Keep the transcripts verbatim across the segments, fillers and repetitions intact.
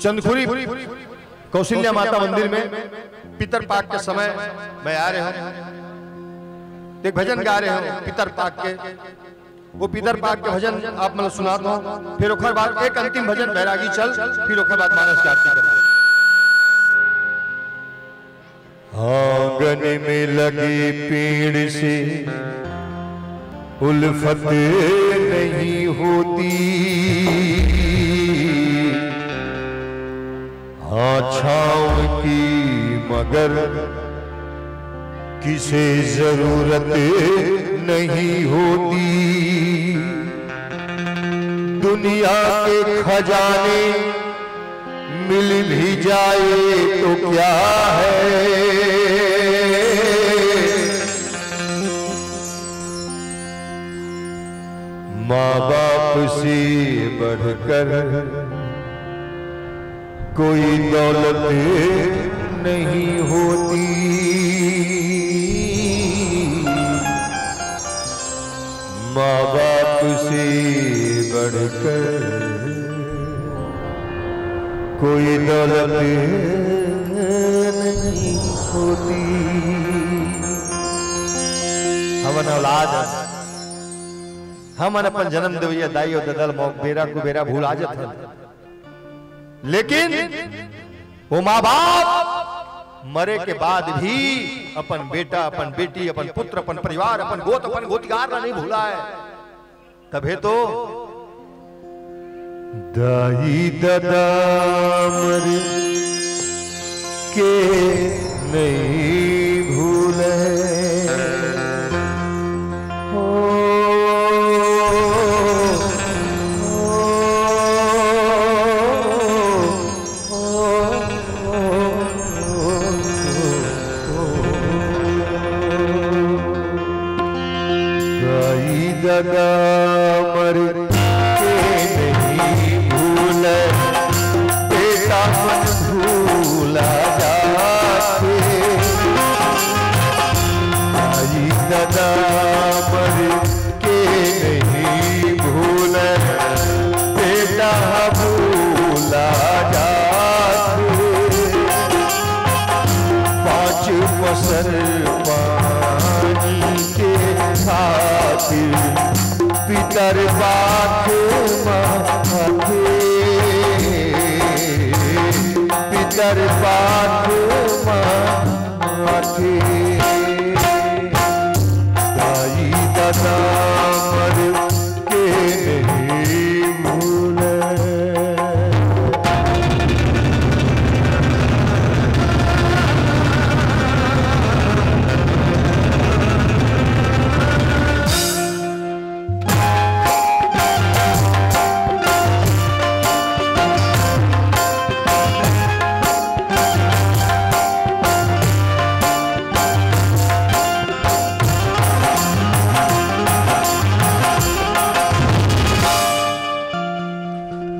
चंदखुरी कौशल्या माता मंदिर में पितर पाक के समय मैं आ रहे हूँ, एक भजन गा रहे हूँ पितर पाक के। वो पितर पाक के भजन आप मन ल सुनात हूँ, फिर ओखर बाद एक अंतिम भजन बैरागी चल, फिर ओखर बाद मानस के आरती करबो। आंगन में लगे पेड़ से उल्फत नहीं होती, हाँ छाँव की मगर किसे जरूरत नहीं होती। दुनिया के खजाने मिल भी जाए तो क्या है, माँ बाप से बढ़कर कोई दौलत नहीं होती। माँ बाप से बढ़कर कोई दौलत नहीं होती। हमन औलाद हन, हमन अपन जन्म देवइया दाई अउ ददा ल मौ-, बेरा कुबेरा भुला जथन, लेकिन वो माँ बाप मरे के बाद भी अपन बेटा, अपन बेटी, अपन पुत्र, अपन परिवार, अपन गोत, अपन गोतियार ला नहीं भुलाय। तभे तो दाई ददा मर के नहीं भूले। ओ, ओ, ओ, ओ, ओ, ओ। दाई ददा मर के नहीं भूले, बेटा मन भूला जाथे। दाई ददा मर के नहीं भूले, बेटा भूला जाथे। पाँच पसर पानी के खातिर पितर पाक माथे, पितर पाक माथे। दाई ददा मर के नहीं भूले।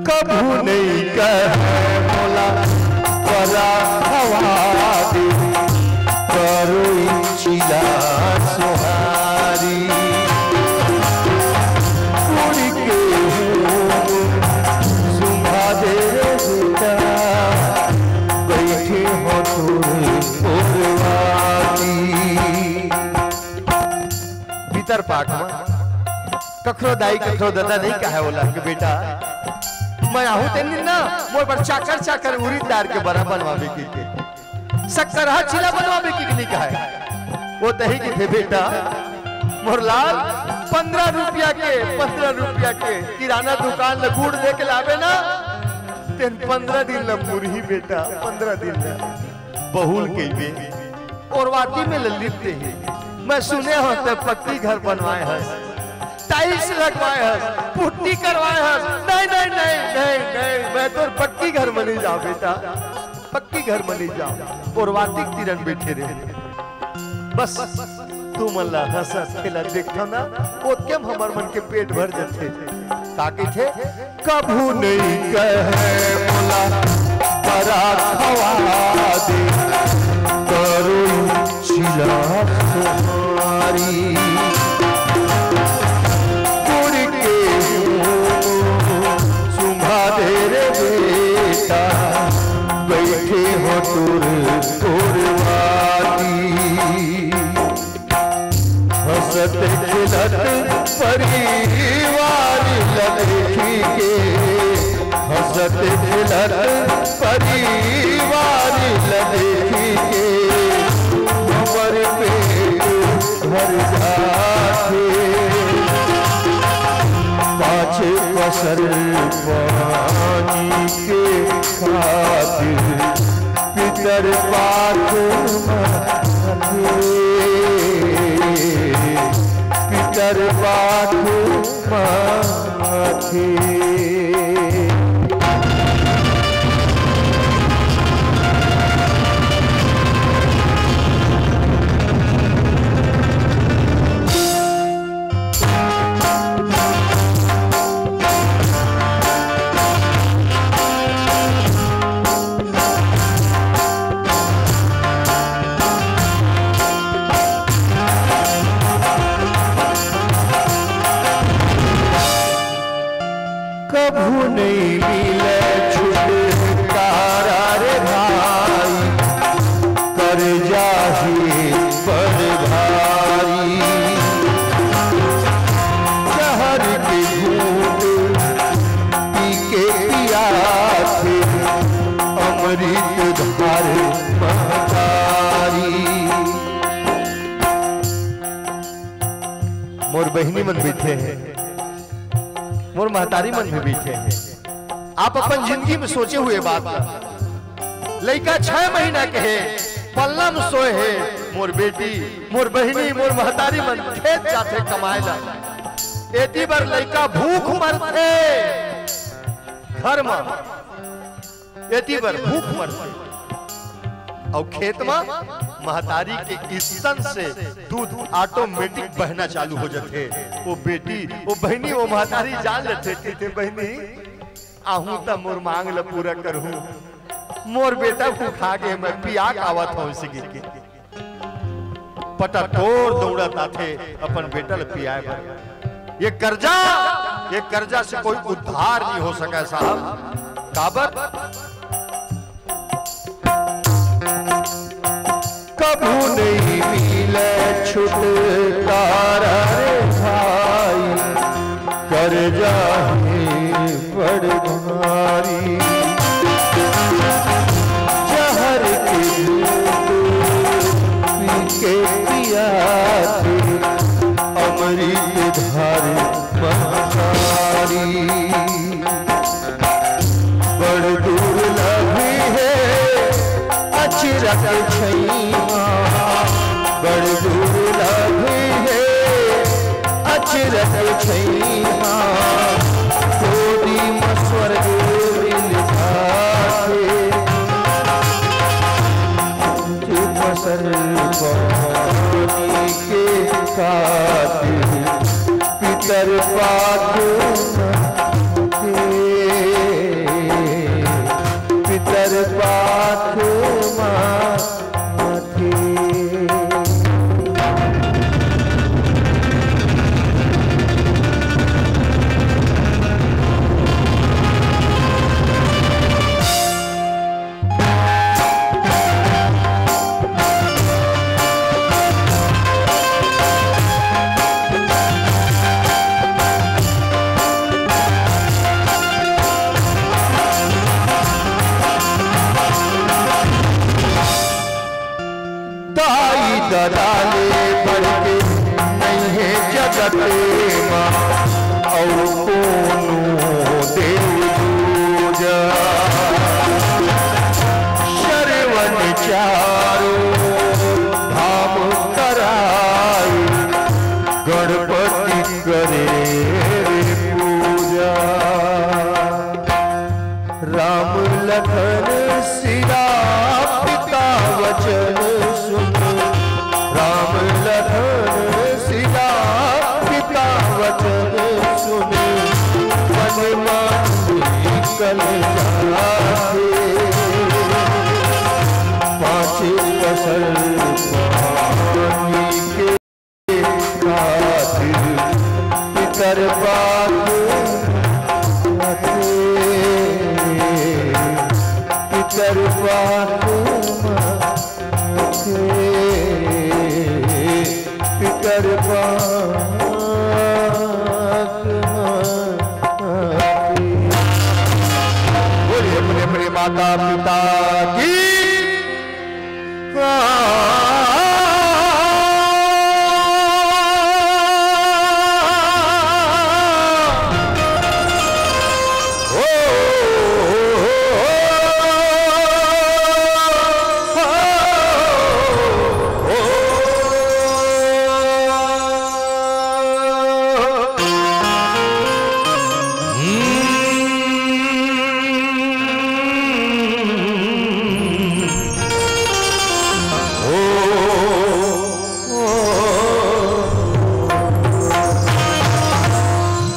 कभू नहीं कहे मोला परा हवा दे, करो इच्छिला सुहारी। उड़ के हूँ सुंघा दे रे बेटा, बैठे हो तोरे ओरवाती। पितर पाक म कखरो दाई, कखरो ददा नहीं कहे ओला कि बेटा, मैं आहूँ तेन दिन ना, मोर बर चाकर चाकर उरिद दार के बरा बनवाबे कहिके, सक्करहा चीला बनवाबे कहिके नहीं कहे। वो तही कथे, बेटा मोर लाल, पंद्रह रुपया के, पंद्रह रुपया के किराना दुकान ले गुड़ दे के लाबे ना, तेन पंद्रह दिन ले मुरही बेटा, पंद्रह दिन ले। बहू ल कहिबे, ओरवाती में ले लिपते हे। मैं सुने हों ते पक्की घर बनवाए हस, टाइल्स लगवाए हस, पुट्टी करवाए हस। नहीं, नहीं, नहीं, नहीं, नहीं, मैं तोर पक्की घर म नहीं जाँव बेटा, पक्की घर म नहीं जाँव। ओरवाती के तीरन बैठे रहे। बस तुमन ला हंसत खेलत देखथव ना, ओतके म हमर मन के पेट भर जथे। का कहिथे? कभू नहीं कहे मोला परा खवा दे, करो इच्छिला सुहारी। उड़ के हूँ सुंघा दे रे बेटा, उर्वाती। हंसत खेलत परिवार ल देखी के, हंसत खेलत परिवार ल देखी के, हमर पेट भर जाथे। पाछे पसर पानी के खातिर पितर पाख माथे, पितर पाख माथे। कभू नइ मिले छुटकारा रे भाई, करजा हे बड़ भारी। जहर के घूंट पी के पियाथे अमृत धार महतारी। मोर बहिनी मन बइठे हे, मोर महतारी मन भी बइठे हे। आप अपन जिंदगी में सोचे हुए बात ला। लइका छह महीना के हे, पलना में सोए हे, मोर बेटी, मोर बहिनी, मोर महतारी मन खेत जाथे कमाए ला। एती बर लइका भूख मरथे घर म। एती बर भूख मरथे। अउ खेत म महतारी के स्तन से दूध ऑटोमेटिक बहना चालू हो जाथे। वो बेटी, वो बहिनी, वो महतारी जान लेथे, कहिथे, "बहिनी, आहूं त मोर मांग ल पूरा करहूं, मोर बेटा भूखा गे, मैं पिया के आवत हंव," अइसे कहिके पटाटोर दउड़त आथे अपन बेटा ल पियाए बर। ये कर्जा, ये कर्जा से कोई उद्धार नहीं हो सका साहब। काबर? कभू नहीं मिले छुटकारा रे भाई, कर्जा हे बड़ भारी। जहर के घूंट पी के पियाथे अमृत धार महतारी। बड़ दुर्लभ हे अचरक छैमा, बड़ दुर्लभ हे अचरक छैमा, गोदी म स्वर्ग मिल जाथे। पसर पानी के खातिर पितर पाख माथे, पितर पाख माथे। दाई ददा ले बढ़ के नइ हे जगत मा, अउ कोनो देव दूजा। श्रवण चारों धाम कराई, गणपति करे रे पूजा। राम लखन सिया पिता वचन सुन, राम लखन सिया पिता वचन सुन, मन मानी निकल जाथे। पाँच पसर पानी के खातिर पितर पाख माथे, पितर पाख बोलिए अपने अपने माता पिता की।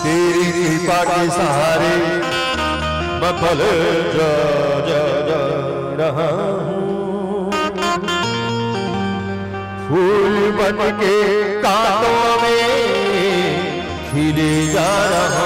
तेरी कृपा के सहारे मैं पल जा, जा, जा रहा हूँ। फूल बन के कांटों में खिले जा रहा